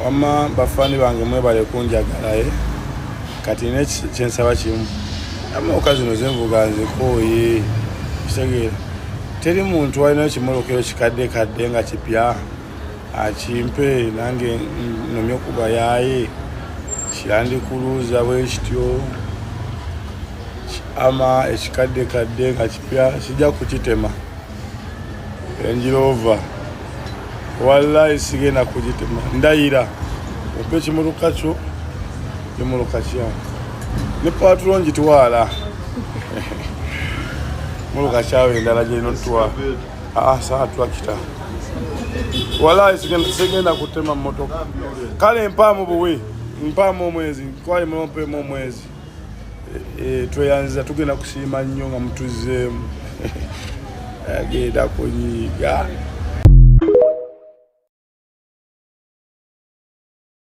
Wamma bafaani bange mwebale kunjagala eh. Kati ne kyensaba kimu, emmotoka zino zenvuga nzikooye, kitegeera teri muntu alina ekimolokero kikadde kadde nga kipya akimpe nange nomye okubayaaye kirandikuluuza bwe kityo ama ekikadde kadde nga kipya kijja kukitema. Enjirova wallahi sigenda kugitema, ndayira ompa ekimuluka kyo kimuluka kyange ne patulo ngitwala muluka kyawe endala gyerina otutwala. Ah, saa twakita wallahi sigenda kutema motoka. Kale mpaamu buwi, mpaamu omwezi, twale mpemu omwezi. Eh, tweyanziza, tugenda kusiima nnyo nga mutuzzeemu. Agenda kunyiiga.